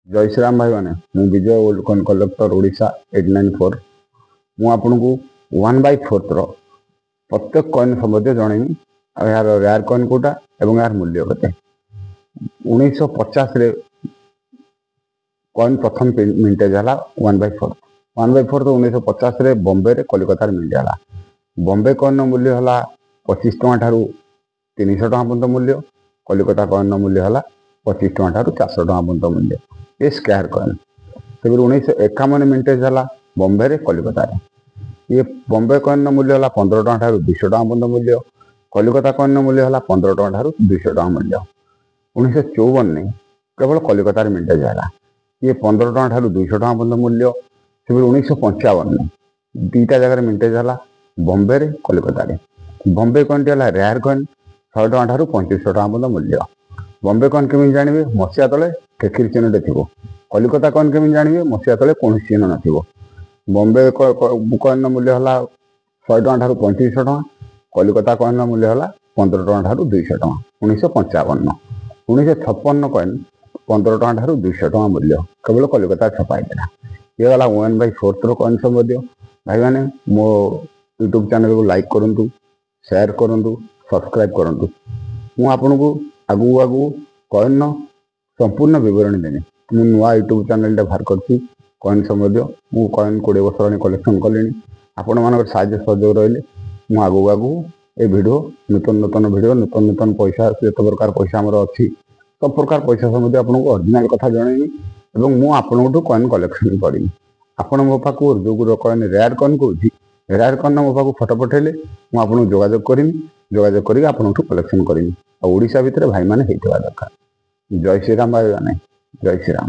ଜୟ ଶ୍ରୀରାମ ଭାଇମାନେ, ମୁଁ ବିଜୟ, old coin collector Odisha 894। ମୁଁ ଆପଣଙ୍କୁ 1/4ର ପ୍ରତ୍ୟେକ କଏନ୍ ସମ୍ବନ୍ଧୀୟ ଜଣେଇବି ଆଉ ଏହାର ରେୟାର କଏନ୍ କେଉଁଟା ଏବଂ ଏହାର ମୂଲ୍ୟ କେତେ। 1950ରେ କଏନ୍ ପ୍ରଥମ ମିଣ୍ଟେଜ୍ ହେଲା 1/4। 1/4 1950ରେ ବମ୍ବେରେ, କଲିକତାରେ ମିଣ୍ଟ ହେଲା। ବମ୍ବେ କଏନ୍ର ମୂଲ୍ୟ ହେଲା 25 ଟଙ୍କା ଠାରୁ 300 ଟଙ୍କା ପର୍ଯ୍ୟନ୍ତ ମୂଲ୍ୟ। କଲିକତା କଏନ୍ର ମୂଲ୍ୟ ହେଲା 25 ଟଙ୍କା ଠାରୁ 400 ଟଙ୍କା ପର୍ଯ୍ୟନ୍ତ ମୂଲ୍ୟ। ଏ ସ୍କୋୟାର କଏନ୍। ସେପରି 1951 ମିଣ୍ଟେଜ୍ ହେଲା ବମ୍ବେରେ, କଲିକତାରେ। ଇଏ ବମ୍ବେ କଏନ୍ର ମୂଲ୍ୟ ହେଲା 15 ଟଙ୍କା ଠାରୁ 200 ଟଙ୍କା ପର୍ଯ୍ୟନ୍ତ ମୂଲ୍ୟ। କଲିକତା କଏନ୍ର ମୂଲ୍ୟ ହେଲା 15 ଟଙ୍କା ଠାରୁ 200 ଟଙ୍କା ମୂଲ୍ୟ। 1954ରେ କେବଳ କଲିକତାରେ ମିଣ୍ଟେଜ୍ ହେଲା। ଇଏ 15 ଟଙ୍କା ଠାରୁ 200 ଟଙ୍କା ପର୍ଯ୍ୟନ୍ତ ମୂଲ୍ୟ। ସେପରି 1955ରେ ଦୁଇଟା ଜାଗାରେ ମିଣ୍ଟେଜ୍ ହେଲା, ବମ୍ବେରେ, କଲିକତାରେ। ବମ୍ବେ କଏନ୍ଟି ହେଲା ରେୟାର କଏନ୍, 100 ଟଙ୍କା ଠାରୁ 2500 ଟଙ୍କା ପର୍ଯ୍ୟନ୍ତ ମୂଲ୍ୟ। ବମ୍ବେ କଏନ୍ କେମିତି ଜାଣିବେ? ମସିହା ତଳେ ଠେକିରି ଚିହ୍ନଟେ ଥିବ। କଲିକତା କଏନ୍ କେମିତି ଜାଣିବେ? ମସିହା ତଳେ କୌଣସି ଚିହ୍ନ ନଥିବ। ବମ୍ବେ କଏନ୍ର ମୂଲ୍ୟ ହେଲା 100 ଟଙ୍କା ଠାରୁ 2500 ଟଙ୍କା। କଲିକତା କଏନ୍ର ମୂଲ୍ୟ ହେଲା 15 ଟଙ୍କା ଠାରୁ 200 ଟଙ୍କା 1955। 1956 କଏନ୍ 15 ଟଙ୍କା ଠାରୁ 200 ଟଙ୍କା ମୂଲ୍ୟ, କେବଳ କଲିକତା ଛପା ହେଇଥିଲା। ଇଏ ଗଲା 1/4ର କଏନ୍ ସମ୍ବନ୍ଧୀୟ। ଭାଇମାନେ, ମୋ ୟୁଟ୍ୟୁବ୍ ଚ୍ୟାନେଲକୁ ଲାଇକ୍ କରନ୍ତୁ, ସେୟାର କରନ୍ତୁ, ସବସ୍କ୍ରାଇବ୍ କରନ୍ତୁ। ମୁଁ ଆପଣଙ୍କୁ ଆଗକୁ ଆଗକୁ କଏନ୍ର ସମ୍ପୂର୍ଣ୍ଣ ବିବରଣୀ ଦେବି। ମୁଁ ନୂଆ ୟୁଟ୍ୟୁବ୍ ଚ୍ୟାନେଲଟା ବାହାର କରିଛି କଏନ୍ ସମ୍ବନ୍ଧୀୟ। ମୁଁ କଏନ୍ 20 ବର୍ଷ ହେଲାଣି କଲେକ୍ସନ୍ କଲିଣି। ଆପଣମାନଙ୍କର ସାହାଯ୍ୟ ସହଯୋଗ ରହିଲେ ମୁଁ ଆଗକୁ ଆଗକୁ ଏ ଭିଡ଼ିଓ, ନୂତନ ନୂତନ ଭିଡ଼ିଓ, ନୂତନ ନୂତନ ପଇସା, ଯେତେ ପ୍ରକାର ପଇସା ଆମର ଅଛି, ସବୁ ପ୍ରକାର ପଇସା ସମ୍ବନ୍ଧୀୟ ଆପଣଙ୍କୁ ଅରିଜିନାଲ୍ କଥା ଜଣେଇବି ଏବଂ ମୁଁ ଆପଣଙ୍କଠୁ କଏନ୍ କଲେକ୍ସନ୍ କରିବି। ଆପଣ ମୋ ପାଖକୁ ଯେଉଁ କଏନ୍, ରେୟାର କଏନ୍ କହୁଛି, ରେୟାର କଏନ୍ ମୋ ପାଖକୁ ଫଟୋ ପଠେଇଲେ ମୁଁ ଆପଣଙ୍କୁ ଯୋଗାଯୋଗ କରିବି। ଯୋଗାଯୋଗ କରିକି ଆପଣଙ୍କଠୁ କଲେକ୍ସନ୍ କରିବି। ଆଉ ଓଡ଼ିଶା ଭିତରେ ଭାଇମାନେ ହେଇଥିବା ଦରକାର। ଜୟ ଶ୍ରୀରାମ ଭାଇମାନେ, ଜୟ ଶ୍ରୀରାମ।